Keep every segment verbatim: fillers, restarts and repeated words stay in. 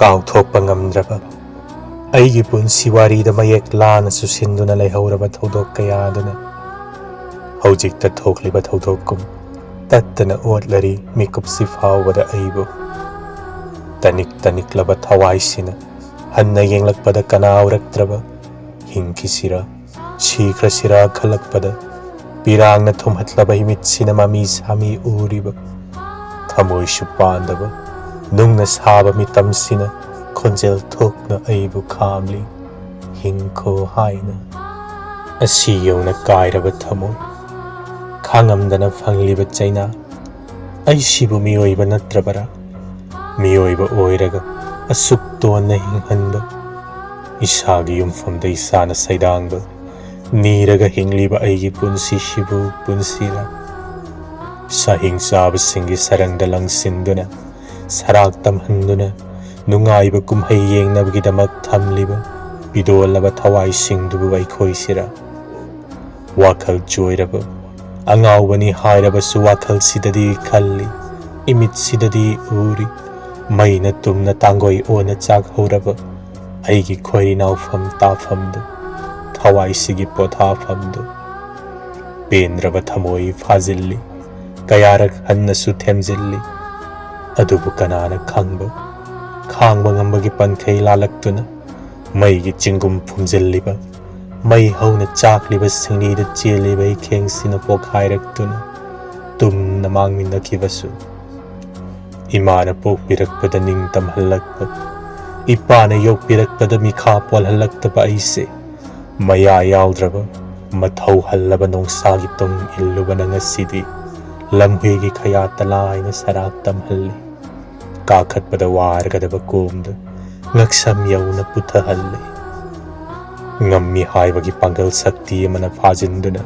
ꯀꯥꯎꯊꯣꯛꯄ ꯉꯝꯗ꯭ꯔꯕ ꯑꯩꯒꯤ ꯄꯨꯟꯁꯤ ꯋꯥꯔꯤꯗ ꯃꯌꯦꯛ ꯂꯥꯅ ꯆꯨꯁꯤꯟꯗꯨꯅ ꯂꯩꯍꯧꯔꯕ ꯊꯧꯗꯣꯛ ꯀꯌꯥꯗꯨꯅ ꯍꯧꯖꯤꯛꯇ ꯊꯣꯛꯂꯤꯕ ꯊꯧꯗꯣꯛꯀꯨꯝ ꯇꯠꯇꯅ ꯑꯣꯠꯂꯔꯤ ꯃꯤꯀꯨꯞꯁꯤ ꯐꯥꯎꯕꯗ ꯑꯩꯕꯨ꯫ ꯇꯅꯤꯛ ꯇꯅꯤꯛꯂꯕ ꯊꯋꯥꯏꯁꯤꯅ ꯍꯟꯅ ꯌꯦꯡꯂꯛꯄꯗ ꯀꯅꯥ ꯎꯔꯛꯇ꯭ꯔꯕ ꯍꯤꯡꯈꯤꯁꯤꯔꯥ ꯁꯤꯈ꯭ꯔꯁꯤꯔꯥ ꯈꯜꯂꯛꯄꯗ ꯄꯤꯔꯥꯡꯅ ꯊꯨꯝꯍꯠꯂꯕ ꯏꯃꯤꯠꯁꯤꯅ ꯃꯃꯤ ꯁꯥꯃꯤ ꯎꯔꯤꯕ ꯊꯃꯣꯏꯁꯨ ꯄꯥꯟꯗꯕ ꯅꯨꯡꯅ ꯁꯥꯕ ꯃꯤꯇꯝꯁꯤꯅ ꯈꯣꯟꯖꯦꯜ ꯊꯣꯛꯅ ꯑꯩꯕꯨ ꯈꯥꯝꯂꯤ꯫ ꯍꯤꯡꯈꯣ ꯍꯥꯏꯅ꯫ ꯑꯁꯤ ꯌꯧꯅ ꯀꯥꯏꯔꯕ ꯊꯃꯣꯏ ꯈꯥꯡꯉꯝꯗꯅ ꯐꯪꯂꯤꯕ ꯆꯩꯅꯥ꯫ ꯑꯩꯁꯤꯕꯨ ꯃꯤꯑꯣꯏꯕ ꯅꯠꯇ꯭ꯔꯕꯔꯥ? ꯃꯤꯑꯣꯏꯕ ꯑꯣꯏꯔꯒ ꯑꯁꯨꯛ ꯇꯣꯟꯅ ꯍꯤꯡꯍꯟꯕ, ꯏꯁꯥꯒꯤ ꯌꯨꯝꯐꯝꯗ ꯏꯁꯥꯅ ꯁꯩꯗꯥꯡꯕ, ꯅꯤꯔꯒ ꯍꯤꯡꯂꯤꯕ ꯑꯩꯒꯤ ꯄꯨꯟꯁꯤꯁꯤꯕꯨ ꯄꯨꯟꯁꯤꯔ? ꯁꯥꯍꯤꯡ ꯆꯥꯕꯁꯤꯡꯒꯤ ꯁꯔꯪꯗ ꯂꯪꯁꯤꯟꯗꯨꯅ, ꯁꯔꯥꯛ ꯇꯝꯍꯟꯗꯨꯅ, ꯅꯨꯡꯉꯥꯏꯕ ꯀꯨꯝꯍꯩ ꯌꯦꯡꯅꯕꯒꯤꯗꯃꯛ ꯊꯝꯂꯤꯕ ꯄꯤꯗꯣꯜꯂꯕ ꯊꯋꯥꯏꯁꯤꯡꯗꯨꯕꯨ ꯑꯩꯈꯣꯏꯁꯤꯔ? ꯋꯥꯈꯜ ꯆꯣꯏꯔꯕ ꯑꯉꯥꯎꯕꯅꯤ ꯍꯥꯏꯔꯕꯁꯨ ꯋꯥꯈꯜꯁꯤꯗꯗꯤ ꯈꯜꯂꯤ, ꯏꯃꯤꯠꯁꯤꯗꯗꯤ ꯎꯔꯤ꯫ ꯃꯩꯅ ꯇꯨꯝꯅ ꯇꯥꯡꯒꯣꯏ ꯑꯣꯟꯅ ꯆꯥꯛꯍꯧꯔꯕ ꯑꯩꯒꯤ ꯈꯣꯏꯔꯤ ꯅꯥꯎꯐꯝ ꯇꯥꯐꯝꯗꯨ, ꯊꯋꯥꯏꯁꯤꯒꯤ ꯄꯣꯊꯥꯐꯝꯗꯨ꯫ ꯄꯦꯟꯗ꯭ꯔꯕ ꯊꯃꯣꯏ ꯐꯥꯖꯤꯜꯂꯤ, ꯀꯌꯥꯔꯛ ꯍꯟꯅꯁꯨ ꯊꯦꯝꯖꯤꯜꯂꯤ꯫ ꯑꯗꯨꯕꯨ ꯀꯅꯥꯅ ꯈꯪꯕ, ꯈꯥꯡꯕ ꯉꯝꯕꯒꯤ ꯄꯟꯈꯩ ꯂꯥꯜꯂꯛꯇꯨꯅ ꯃꯩꯒꯤ ꯆꯤꯡꯒꯨꯝ ꯐꯨꯝꯖꯤꯜꯂꯤꯕ, ꯃꯩ ꯍꯧꯅ ꯆꯥꯛꯂꯤꯕ ꯁꯤꯡꯂꯤꯗ ꯆꯦꯜꯂꯤꯕ ꯏꯈꯦꯡꯁꯤꯅ ꯄꯣꯛꯈꯥꯏꯔꯛꯇꯨꯅ ꯇꯨꯝꯅ ꯃꯥꯡꯃꯤꯟꯅꯈꯤꯕꯁꯨ꯫ ꯏꯃꯥꯅ ꯄꯣꯛꯄꯤꯔꯛꯄꯗ ꯅꯤꯡꯇꯝꯍꯜꯂꯛꯄ, ꯏꯄꯥꯅ ꯌꯣꯛꯄꯤꯔꯛꯄꯗ ꯃꯤꯈꯥ ꯄꯣꯜꯍꯜꯂꯛꯇꯕ ꯑꯩꯁꯦ ꯃꯌꯥ ꯌꯥꯎꯗ꯭ꯔꯕ, ꯃꯊꯧ ꯍꯜꯂꯕ ꯅꯣꯡꯁꯥꯒꯤ ꯇꯨꯡ ꯏꯜꯂꯨꯕꯅ ꯉꯁꯤꯗꯤ ꯂꯝꯍꯨꯏꯒꯤ ꯈꯌꯥꯠꯇ ꯂꯥꯏꯅ ꯁꯔꯥꯛ ꯇꯝꯍꯜꯂꯤ꯫ ꯀꯥꯈꯠꯄꯗ ꯋꯥꯔꯒꯗꯕ ꯀꯣꯝꯗ ꯉꯛꯁꯝ ꯌꯧꯅ ꯄꯨꯊꯍꯜꯂꯤ꯫ ꯉꯝꯃꯤ ꯍꯥꯏꯕꯒꯤ ꯄꯥꯡꯒꯜ ꯁꯛꯇꯤ ꯑꯃꯅ ꯐꯥꯖꯤꯟꯗꯨꯅ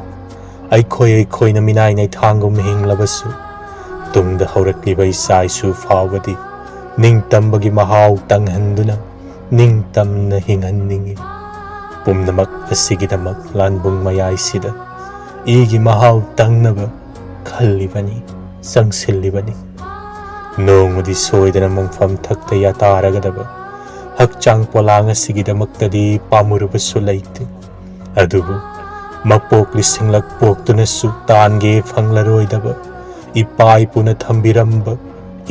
ꯑꯩꯈꯣꯏ ꯑꯩꯈꯣꯏꯅ ꯃꯤꯅꯥꯏ ꯅꯩꯊꯥꯡꯒꯨꯝ ꯍꯤꯡꯂꯕꯁꯨ, ꯇꯨꯡꯗ ꯍꯧꯔꯛꯂꯤꯕ ꯏꯆꯥ ꯏꯁꯨ ꯐꯥꯎꯕꯗꯤ ꯅꯤꯡꯇꯝꯕꯒꯤ ꯃꯍꯥꯎ ꯇꯪꯍꯟꯗꯨꯅ ꯅꯤꯡꯇꯝꯅ ꯍꯤꯡꯍꯟꯅꯤꯡꯏ꯫ ꯄꯨꯝꯅꯃꯛ ꯑꯁꯤꯒꯤꯗꯃꯛ ꯂꯥꯟꯕꯨꯡ ꯃꯌꯥꯏꯁꯤꯗ ꯏꯒꯤ ꯃꯍꯥꯎ ꯇꯪꯅꯕ ꯈꯜꯂꯤꯕꯅꯤ, ꯆꯪꯁꯤꯜꯂꯤꯕꯅꯤ꯫ ꯅꯣꯡꯃꯗꯤ ꯁꯣꯏꯗꯅ ꯃꯪꯐꯝ ꯊꯛꯇ ꯌꯥꯇꯥꯔꯒꯗꯕ ꯍꯛꯆꯥꯡ ꯄꯣꯂꯥꯡ ꯑꯁꯤꯒꯤꯗꯃꯛꯇꯗꯤ ꯄꯥꯝꯃꯨꯔꯕꯁꯨ ꯂꯩꯇꯦ꯫ ꯑꯗꯨꯕꯨ ꯃꯄꯣꯛ ꯂꯤꯁꯤꯡꯂꯛ ꯄꯣꯛꯇꯨꯅꯁꯨ ꯇꯥꯟꯒꯦ ꯐꯪꯂꯔꯣꯏꯗꯕ ꯏꯄꯥ ꯏꯄꯨꯅ ꯊꯝꯕꯤꯔꯝꯕ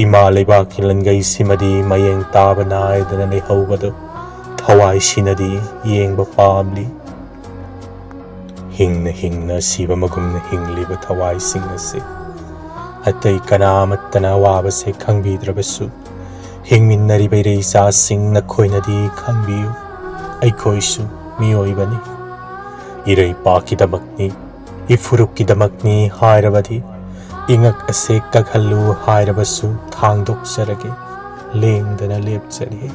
ꯏꯃꯥ ꯂꯩꯕꯥꯛꯀꯤ ꯂꯟꯒꯩꯁꯤꯃꯗꯤ ꯃꯌꯦꯡ ꯇꯥꯕ ꯅꯥꯏꯗꯅ ꯂꯩꯍꯧꯕꯗꯨ ꯊꯋꯥꯏꯁꯤꯅꯗꯤ ꯌꯦꯡꯕ ꯄꯥꯝꯂꯤ꯫ ꯍꯤꯡꯅ ꯍꯤꯡꯅ ꯁꯤꯕ ꯃꯒꯨꯝꯅ ꯍꯤꯡꯂꯤꯕ ꯊꯋꯥꯏꯁꯤꯡ ꯑꯁꯤ ꯑꯇꯩ ꯀꯅꯥ ꯑꯃꯠꯇꯅ ꯑꯋꯥꯕꯁꯦ ꯈꯪꯕꯤꯗ꯭ꯔꯕꯁꯨ, ꯍꯤꯡꯃꯤꯟꯅꯔꯤꯕ ꯏꯔꯩꯆꯥꯁꯤꯡ ꯅꯈꯣꯏꯅꯗꯤ ꯈꯪꯕꯤꯌꯨ, ꯑꯩꯈꯣꯏꯁꯨ ꯃꯤꯑꯣꯏꯕꯅꯤ꯫ ꯏꯔꯩꯄꯥꯛꯀꯤꯗꯃꯛꯅꯤ, ꯏꯐꯨꯔꯨꯞꯀꯤꯗꯃꯛꯅꯤ ꯍꯥꯏꯔꯕꯗꯤ, ꯏꯉꯛ ꯑꯁꯦ ꯀꯛꯍꯜꯂꯨ ꯍꯥꯏꯔꯕꯁꯨ ꯊꯥꯡꯗꯣꯛꯆꯔꯒꯦ, ꯂꯦꯡꯗꯅ ꯂꯦꯞꯆꯔꯤ꯫